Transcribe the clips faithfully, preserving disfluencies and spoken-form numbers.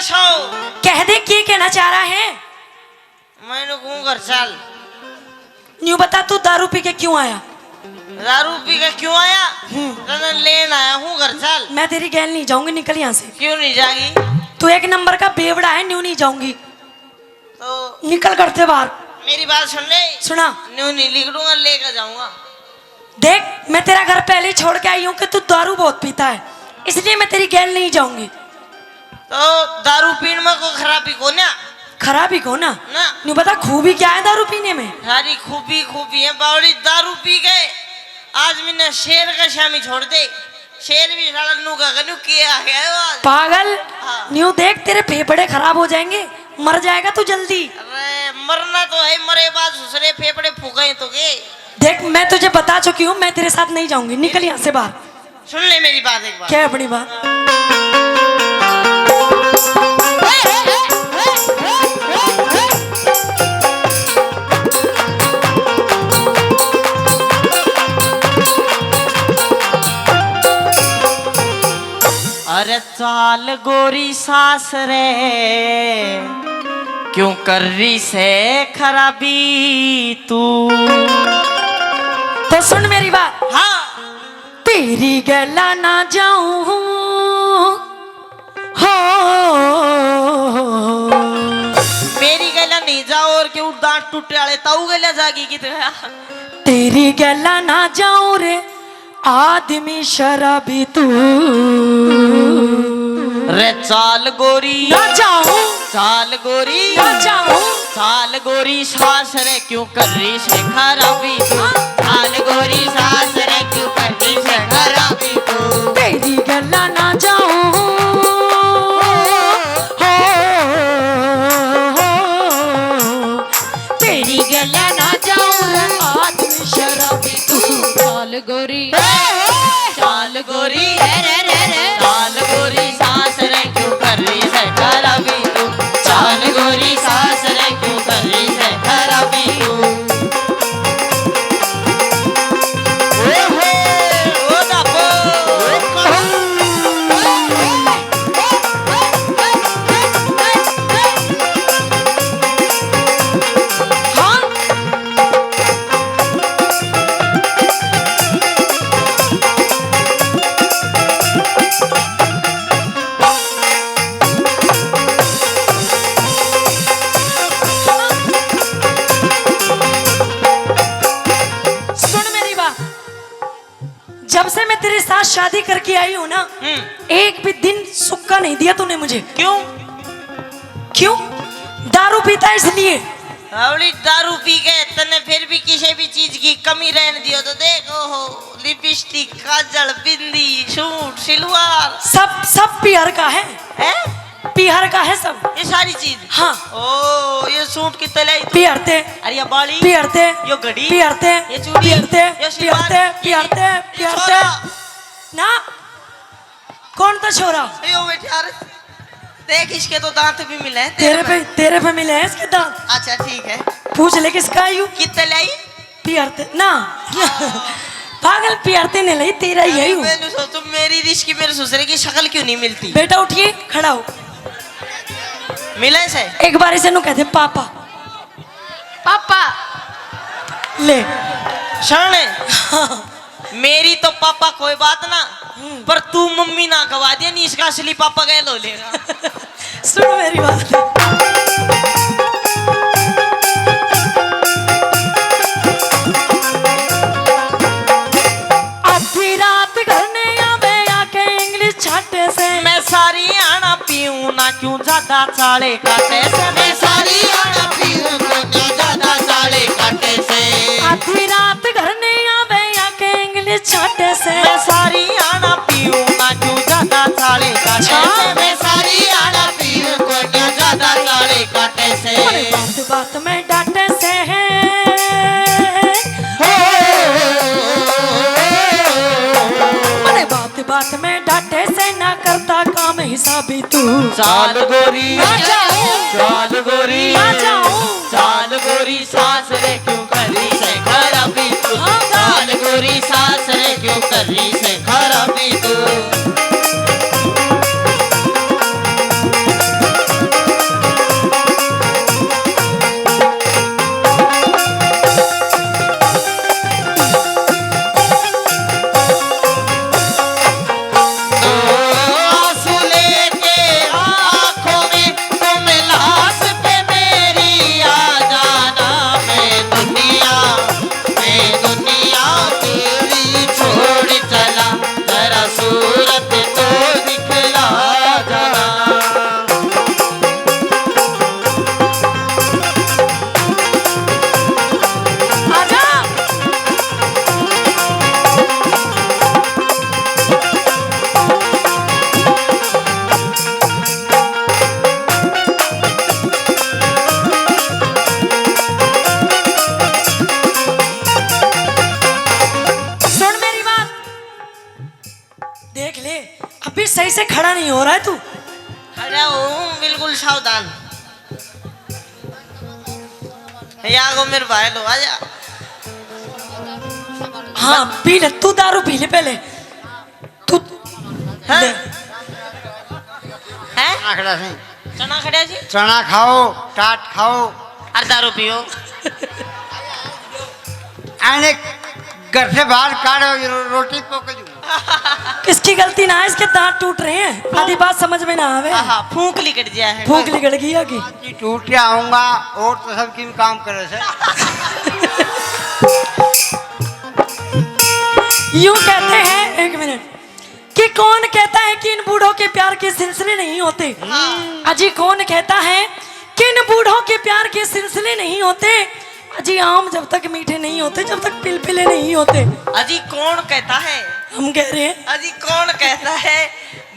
सौ। कह दे, के कहना चाह रहा है? मैं कहूँ घर चल। न्यू बता, तू दारू पी के क्यों आया? दारू पी के क्यों आया? हम्म। तने लेन आया हूँ, घर चल। मैं तेरी गैल नहीं जाऊंगी, निकल यहाँ से। क्यों नहीं जागी? तू एक नंबर का बेवड़ा है, न्यू नहीं जाऊंगी। तो निकल घर से बाहर। मेरी बात सुन ले। सुना। न्यू नहीं निकलूंगा, लेकर जाऊंगा। देख, मैं तेरा घर पहले ही छोड़ के आई हूँ कि तू दारू बहुत पीता है, इसलिए मैं तेरी गैल नहीं जाऊंगी। तो दारू पीण में कोई खराबी को ना? खराबी को ना? ना। न्यू बता, खूबी क्या है दारू पीने में? सारी खूबी खूबी है बावली। दारू पी के आदमी ने शेर का शामी छोड़ दे। शेर भी साला नू का कन्नू के आ गया है वो आज। पागल। हाँ। न्यू देख, तेरे फेफड़े खराब हो जाएंगे, मर जाएगा तू जल्दी। अरे मरना तो है, मरे बाद दूसरे फेफड़े फूके तो के। देख, मैं तुझे बता चुकी हूँ, मैं तेरे साथ नहीं जाऊंगी, निकल यहाँ से बाहर। सुन ले मेरी बात एक बार। क्या अपनी बात? अरे चाल गोरी सासरे, क्यों कर रही से खराबी तू? तो सुन मेरी बात। हाँ। तेरी गैला ना जाऊं हो। मेरी गैला नहीं जाओ और क्यों दांत टूटे वाले ताऊ गैला जागी कित गया? तेरी गैला ना जाऊं रे आदमी शराबी तू। रे चाल गोरी ना जाऊं। चाल गोरी ना जाऊं। चाल गोरी सास रे क्यों कर रही से खराबी तू? चाल गोरी सास रे क्यों कर रही से खराबी तू? तेरी गैला ना जाऊं। हो, हो, हो। तेरी गैला ना जाऊं रे आदमी शराबी तू। चाल गोरी, चाल गोरी, रे, रे, रे, रे। चाल गोरी सास रे क्यों कर रही से खराबी तू? चाल गोरी सास रे क्यों कर रही से खराबी तू? ओ हो, ओ दाबो, ओ कहू। सुन मेरी बात, जब से मैं तेरे साथ शादी करके आई हूँ ना, हम्म। एक भी दिन सुक्का नहीं दिया तूने मुझे। क्यों? क्यों? दारू पीता है इसलिए। बावली, दारू पी के तन्ने फिर भी किसी भी चीज की कमी रहने दियो तो देख, ओहो, लिपस्टिक, काजल, बिंदी, सूट, सिलवार। सब, सब पीहर का है। हैं? पीहर का है सब। ये सारी चीज? हाँ। ओ, ये सूट कितने लाई तू? पीहर ते। अरे ये बाली? पीहर ते। यो घड़ी? पीहर ते। ये चूड़ी? पीहर ते। ये सिलवार? पीहर ते, ये पीहर ते, ये पीहर ते। छोरा? ना। कौन था छोरा? यो बैठे यार। देख, इसके तो दांत भी मिले हैं, तेरे तेरे पे, पे। तेरे पे मिले हैं इसके दांत। अच्छा, ठीक है। पूछ ले किसका है यू? कितने लाई? पीहर ते ना। पागल, पीहर ते नहीं लाई, तेरा ही है अरे यू। मैं सोचू, मेरी रिश की मेरे ससुरे की शक्ल क्यों नहीं मिलती? बेटा उठिए, खड़ा हो। मिले से? एक बार इसे नु कहते पापा। पापा। ले। शरण। हाँ। मेरी तो पापा कोई बात ना, हम्म। पर तू मम्मी ना गवा दे, नहीं इसका असली पापा गैल हो लेगा। सुन मेरी बात। आधी रात घर ने आवे आके इंग्लिश छाटे से। मैं सारी आना पीऊं ना क्यों ज्यादा चाले काटे से। मैं सारी आना पीऊं ना क्यों ज्यादा चाले काटे से। आधी रात घर ने आवे आके इंग्लिश छाटे से। मैं सारी आना पीऊं ना क्यों ज्यादा चाले काटे से। अच्छा। मैं सारी आना पीऊं ना क्यों ज्यादा चाले काटे से। अरे बात बात में डांटे से है। हो। अरे बात बात में डांटे से ना करता काम हिसाबी तू। चाल गोरी, आ जाऊं। चाल गोरी, आ जाऊं। चाल गोरी सास रे क्यों करी से खराबी तू। हाँ, हाँ। चाल गोरी सास रे क्यों करी से खराबी तू। देख ले, अभी सही से खड़ा नहीं हो रहा है तू। खड़ा हूँ, बिल्कुल सावधान। या को मेरे भाई लो, आजा। हाँ, पी ले, तू दारू पी ले पहले। तू हाँ? ले। हैं? आखड़ा से। चना खड़े जी? चना खाओ, टाट खाओ। और दारू पियो। आने घर से बाहर काढ़ो, रो-, रोटी पोके दूंगा। किसकी गलती ना है, इसके दांत टूट रहे हैं, आधी बात समझ में ना आवे। हाँ, हाँ, फूंक लिकट गया है। फूंक लिकट गया कि? टूट के आऊंगा और तो सब किम काम करे से। यूं कहते हैं, एक मिनट, कि कौन कहता है कि इन बूढ़ों के प्यार के सिलसिले नहीं होते? हाँ। अजी कौन कहता है कि इन बूढ़ों के प्यार के सिलसिले नहीं होते? अजी आम जब तक मीठे नहीं होते, जब तक पिलपिले नहीं होते। अजी कौन कहता है? हम कह रहे हैं। अजी कौन कहता है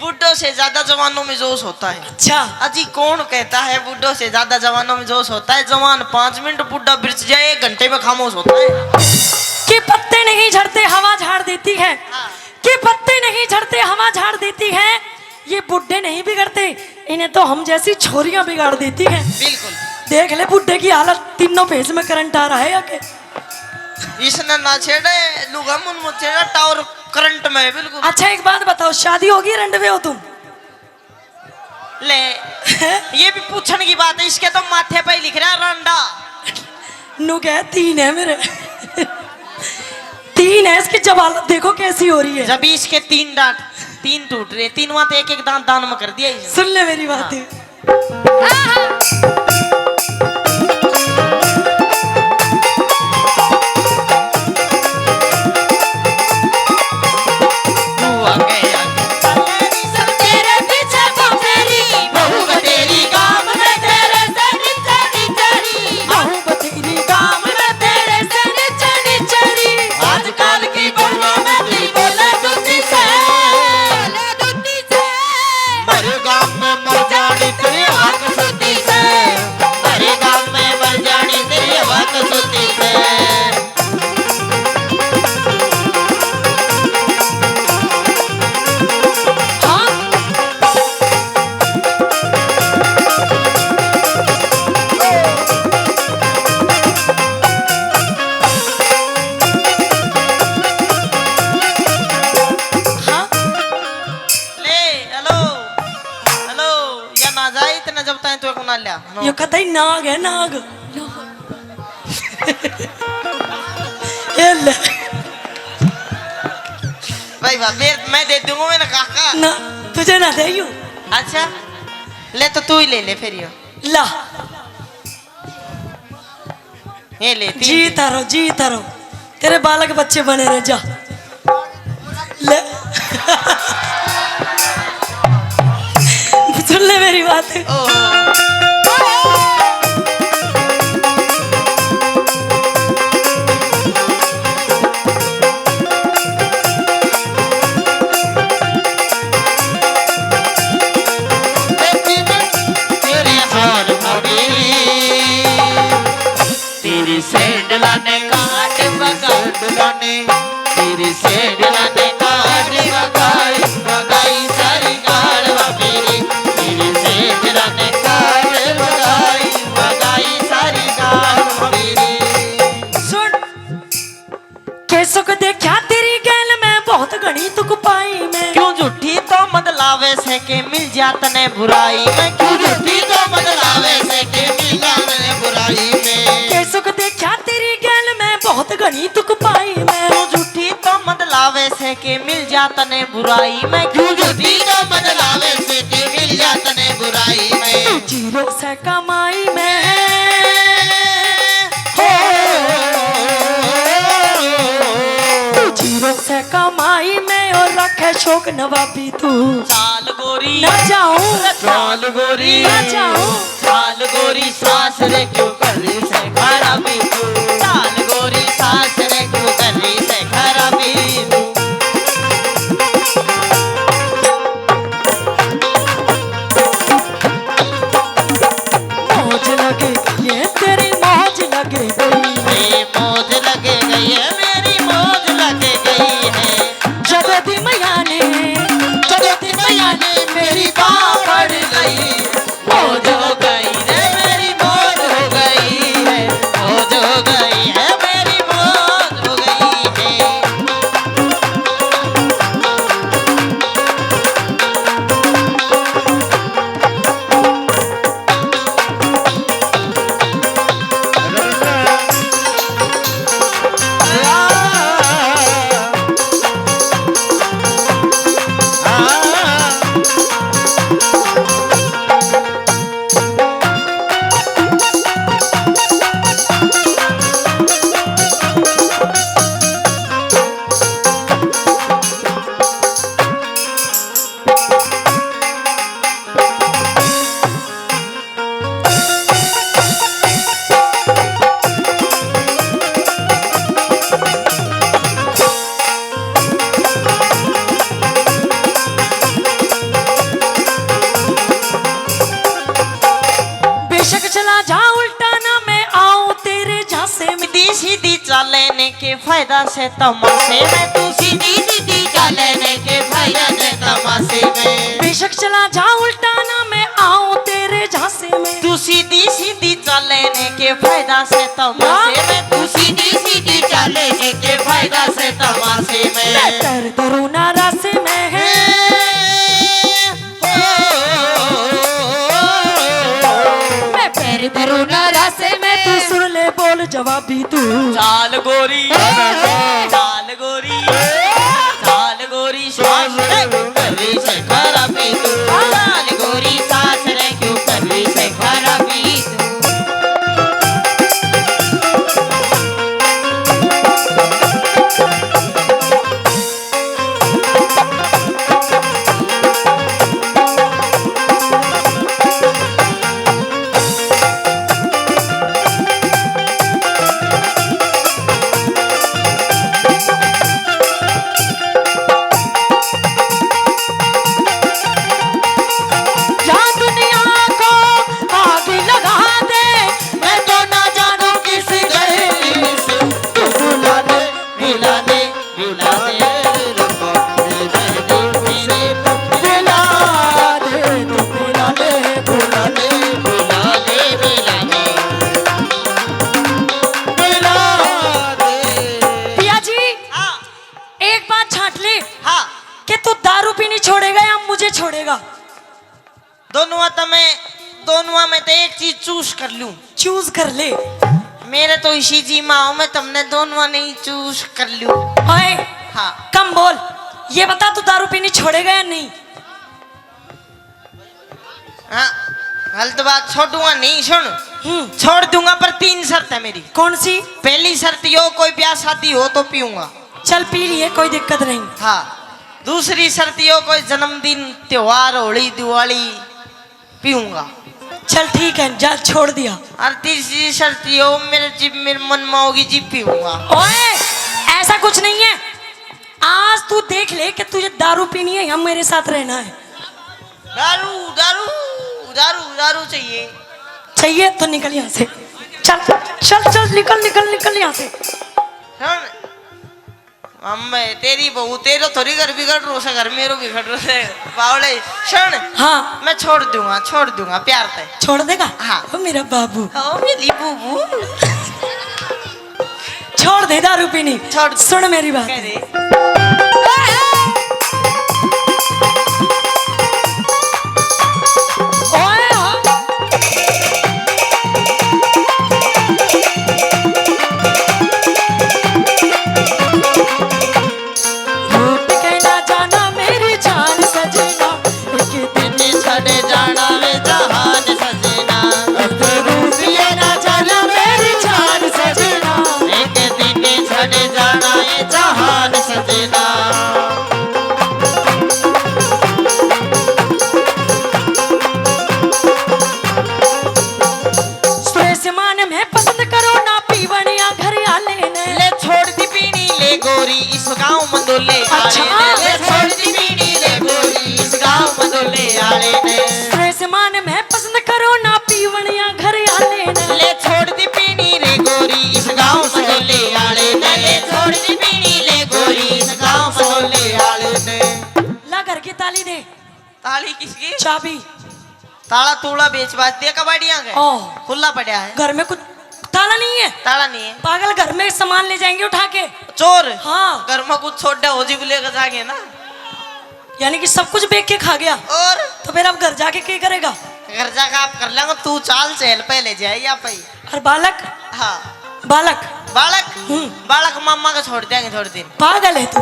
बूढ़ों से ज्यादा जवानों में जोश होता है? अच्छा। अजी कौन कहता है बूढ़ों से ज्यादा जवानों में जोश होता है? जवान पाँच मिनट, बूढ़ा बिरछ जाए एक घंटे में खामोश होता है। कि पत्ते नहीं झड़ते, हवा झाड़ देती है। हाँ। कि पत्ते नहीं झड़ते, हवा झाड़ देती है। ये बुड्ढे नहीं बिगड़ते, इन्हें तो हम जैसी छोरियां बिगाड़ देती हैं। बिल्कुल। देख ले बुड्ढे की हालत, तीनों फेस में करंट आ रहा है या के? इसने ना छेड़े, लुगा मुन मत छेड़ा, टावर करंट में है बिल्कुल। अच्छा एक बात बताओ, शादी होगी, रंडवे हो तुम? ले, ये भी पूछण की बात है, इसके तो माथे पे ही लिख रहा है रंडा। नु कह तीन है मेरे। तीन है, इसकी जब हालत देखो कैसी हो रही है। जब इसके तीन दांत, तीन टूट रहे, तीनवां तो एक एक दांत दान में कर दिया इसने। सुन ले मेरी बात। हाँ। आजकल की बहुआ में भी बोले दूती से। बोले दूती से। मरे गाम में मर जानी तेरी आंख सुती से। मरे गाम में मर जानी तेरी आंख सुती से। हाँ? ले, हेलो, हेलो, या ना जाए इतने जब ताए तो को ना लिया। यो कतई नाग है, नाग। ये ले। भाई वाह, मैं, मैं दे दूंगा, मैंने कहा। ना, तुझे ना दे यूं। अच्छा, ले तो तू ही ले ले फिर यो। ला। ये ले, तीन जी दे। तारो, जी तारो, तेरे बालक बच्चे बने रहे, जा। ले। सुन ले मेरी बात। तेरी सैंडला ने काट बगा, सैंडला ने, तेरी सैंडला ने काट बगाई, बगाई सारी गालवा मेरी। तेरी सैंडला ने काट बगाई, बगाई सारी गालवा मेरी। सुन। के सुख देखा तेरी गैल में बहुत घणी तुक पाई में। क्यों झूठी तो मत लावे से के मिल जा तने बुराई में। क्यों झूठी तो मत लावे से के मिल जा तने बुराई में। के सुख देखा तेरी गैल में बहुत घणी तुक पाई में। क्यों झूठी तो मत लावे से के मिल जा तने बुराई में। क्यों झूठी तो मत लावे से के मिल जा तने बुराई में। तू जीरो से कमाई में। हो। तू जीरो से कमाई में और रखे शौक नवाबी तू। चाल गोरी। ना जाऊं। चाल गोरी। ना जाऊं। चाल गोरी सास रे क्यों कर रही से खराबी तू। चाल गोरी सास रे क्यों कर रही से खराबी तू। मौज लग गई है तेरी, मौज लग गई। मेरी मौज लग गई है, मेरी मौज लग गई है। जब दी मैया ने फायदा से तमाशे में। तू सीधी सीधी चाले ने के फायदा से तमाशे में। बेशक चला जा उल्टा ना मैं आऊं तेरे झांसे में। तू सीधी सीधी चाले ने के फायदा से तमाशे में। तू सीधी सीधी चाले ने के फायदा से तमाशे में। मैं कर करूँ ना रासे में है। मैं पैर धरूं ना रासे में। तू सुन ले बोल जवाबी तू। चाल गोरी, चाल गोरी, चाल गोरी, सास रे क्यों कर रही से खराबी तू। चाल गोरी, सास रे क्यों कर रही से खराबी तू। या दुनिया को आग लगा दे, मैं तो ना जानू किस गर्मी से। तू बुला ले, बुला ले, बुला ले, रब्बा, मेरे दिल से बुला दे, तू बुला ले, बुला ले, बुला ले, बुला ले, बुला दे। पिया जी, हाँ। एक बात छांट ले हाँ। कि तू दारू पीनी छोड़ेगा या मुझे छोड़ेगा? दोनों तो मैं, दोनों में तो एक चीज चूज कर लूं। चूज कर ले। मेरे तो इसी जी में आओ, मैं तुमने दोनों नहीं चूज कर लूं। ओए, हाँ। कम बोल। ये बता, तू दारू पीनी छोड़ेगा या नहीं? हाँ, गलत बात छोड़ूंगा नहीं। सुन, हम्म। छोड़ दूंगा, पर तीन शर्त है मेरी। कौन सी? पहली शर्त यो, कोई ब्याह शादी हो तो पीऊंगा। चल, पी लिए, कोई दिक्कत नहीं। हाँ, दूसरी शर्त यो, कोई जन्मदिन, त्योहार, होली, दिवाली, पीऊंगा। चल ठीक है, जा, छोड़ दिया। और तीसरी शर्त यो, मेरे जिब मेरे मन में होगी जिब पीऊंगा। ओए, ऐसा कुछ नहीं है। आज तू देख ले कि तुझे दारू पीनी है या मेरे साथ रहना है। दारू, दारू, दारू, दारू चाहिए। चाहिए तो निकल यहाँ से। चल, चल, चल, निकल, निकल, निकल यहाँ से। सुन, अम्मे, तेरी बहू, तेरो थोड़ी घर बिगड़ रो से, घर मेरो बिगड़ रो से। बावले, सुन। हाँ। मैं छोड़ दूंगा, छोड़ दूंगा, प्यार ते। छोड़ देगा? हाँ। ओ मेरा बाबू। ओ मेरी बूबू। छोड़ दे दारू पीनी। छोड़ दे। सुन मेरी बात। कह दे। ओए हो। रूठ के ना जाना मेरी जान सजना, एक दिन छड़ जाना वे जहान सजना। रूठ के ना जाना मेरी जान सजना, एक दिन छड़ जाना वे जहान सजना। सुरेश मान में पसंद करो ना पीवनिया घर आले ने। ले छोड़ दी पीनी ले गोरी इस गांव मंदोले अच्छा। आले ने। ले छोड़ दी पीनी ले गोरी इस गांव मंदोले आले ने। सुरेश मान में पसंद करो ना पीवनिया घर आले ने। ले छोड़ दी पीनी रे गोरी इस गांव मंदोले आले ने। ले छोड़ दी पीनी ले गोरी इस गांव मंदोले आले ने। ला घर की ताली दे। ताली किसकी? चाबी। ताला तूला बेच बाच दिया कबाड़ियां के। ओह। खुला पड़ा है। घर में कुछ ताला नहीं है? ताला नहीं है। पागल, घर में सामान ले जाएंगे उठा के। चोर? हाँ। घर में कुछ छोड़ा हो जी को लेकर जाएंगे ना। यानी कि सब कुछ बेच के खा गया? और? तो फिर अब घर जाके क्या करेगा? घर जाके आप कर लेंगे, तू चाल चल पहले जाए या भाई। और बालक? हाँ। बालक? बालक? हम्म। बालक मामा को छोड़ देंगे थोड़े दिन। पागल है तू,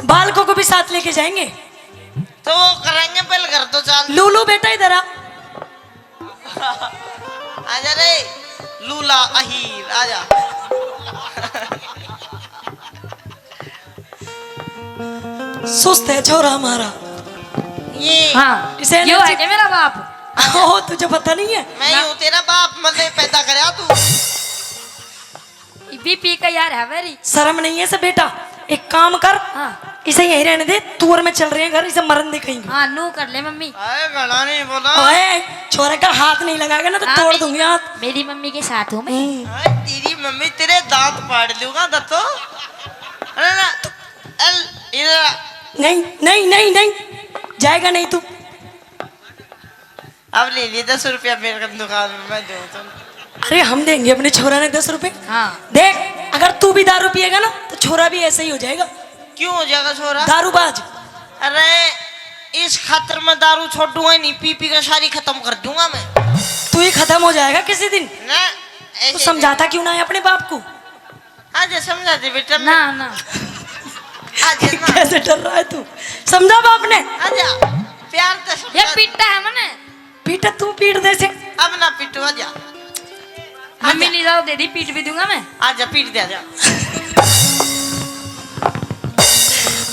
बालकों को भी साथ लेके जाएंगे। तो वो करेंगे पहले, घर तो चाल। लूलू बेटा इधर आ। आजा रे लूला अहीर, आजा। सुस्त है छोरा हमारा। ये हाँ, इसे यो energy है क्या मेरा बाप? ओह, तुझे पता नहीं है? मैं ना। यूं तेरा बाप, मतलब पैदा करया तू। बीपी का यार है मेरी। शर्म नहीं है से बेटा, एक काम कर। हाँ। इसे यहीं रहने दे, तू और मैं चल रहे हैं घर, इसे मरन दे कहीं। हाँ, नू कर ले मम्मी। आए, घना नहीं बोला। ओए, छोरे का हाथ नहीं लगाएगा ना तो हाँ, तोड़ मेरी, दूंगी हाथ। मेरी मम्मी के साथ हूँ मैं। हम्म। आए, तेरी मम्मी तेरे दांत पाड़ दूंगा दत्तो। अरे ना, अल, इधर आ। नहीं, नहीं, नहीं, नहीं, जाएगा नहीं तू। अब ले लिए दस रुपया मेरे को दुकान में, मैं दूँ तुम। अरे, हम देंगे अपने छोरा ने दस रुपए। हाँ। देख, अगर तू भी दारू पिएगा ना तो छोरा भी ऐसे ही हो जाएगा। क्यों हो जाएगा छोरा? दारूबाज। अरे, इस खातर मैं दारू छोड़ूंगा ही नहीं, पी पी कर सारी खत्म कर दूंगा मैं। तू ही खत्म हो जाएगा किसी दिन। ना, ऐसे तू समझाता क्यों ना है अपने बाप को? आजा, समझा दे बेटा। ना, ना। आजा ना। कैसे डर रहा है तू? समझा बाप ने? आजा, प्यार से ये समझा दे। पीटा है मने। पीटा तू, पीट दे से। अब ना पीटू, आजा। मम्मी आजा। नहीं जाओ दे दी, पीट भी दूंगा मैं। आजा, पीट दे, आजा।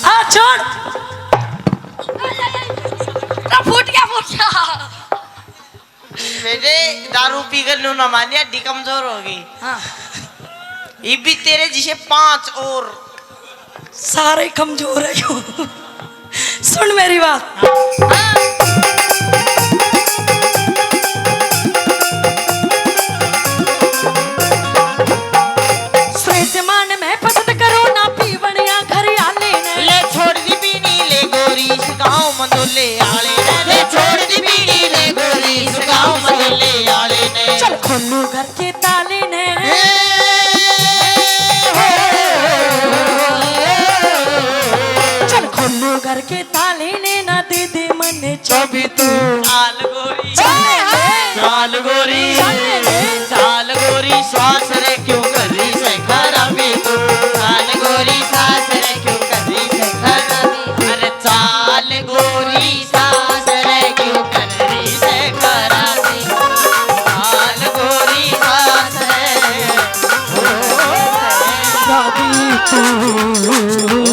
आ, छोड़। आ, फूट गया, फूट गया। बेटे, दारू पी कर न्यू ना मानिया, हड्डी कमजोर हो गई। हाँ। ये भी तेरे जिसे पांच और सारे कमजोर है यो। सुन मेरी बात। हाँ। सुरेश मान मैं पसंद करो ना पीवणिया घर आले ने। ले छोड़ दी बीड़ी ले गोरी इस गांव मंदोले आले ने। ले छोड़ दी बीड़ी ले गोरी इस गांव मंदोले आले ने। चल खोलू घर के ताले ने। ए, हो, हो, हो, हो। चल खोलू घर के ताले ने ना दे दे मन्ने चाबी तू। चाल गोरी। चाल गोरी। चाल गोरी सास रे क्यों कर रही से खराबी तू। चाल गोरी सास रे क्यों कर रही से खराबी। अरे चाल गोरी सास रे क्यों कर रही से खराबी। चाल गोरी सास रे। खराबी तू।